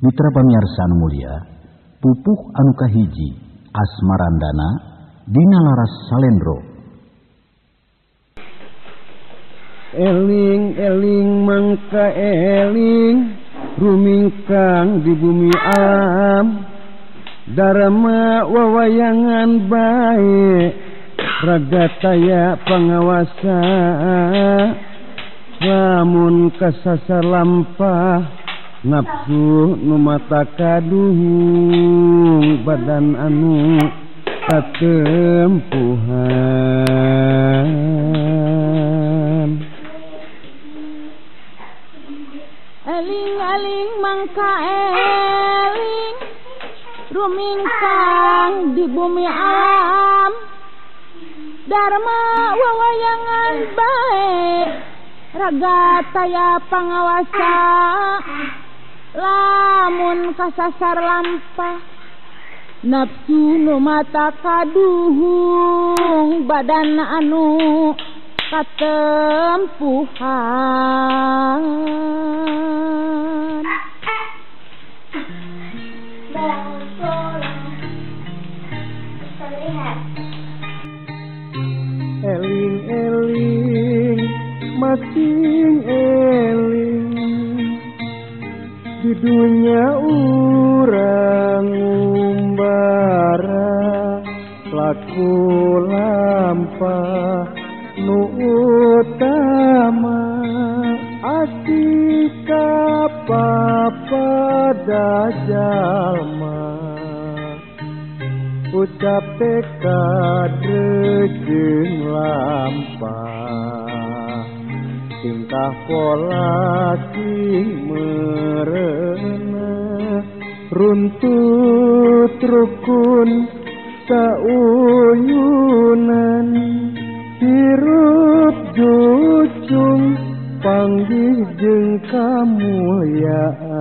Mitra pamiarsa anu mulia, pupuh anu kahiji Asmarandana dina laras salendro. Eling-eling mangka eling rumingkang di bumi alam, darama wawayangan bae raga taya pangawasa, lamun kasasar lampah nafsu nu mata kaduhung badan anu katempuhan. Eling-eling mangka eling rumingkang di bumi alam, dharma wawayangan bae raga taya pangawasa, lamun kasasar lampah nafsu nu mata kaduhung badan anu katempuhan. Eling-eling masing eling di dunia urang umbara, laku lampah nu utama asik pada jalma, ucap tekad jeung lampah, tingkah pola sing merenah, runtut rukun sauyunan, hirup jucung panggih jeung kamulyaan.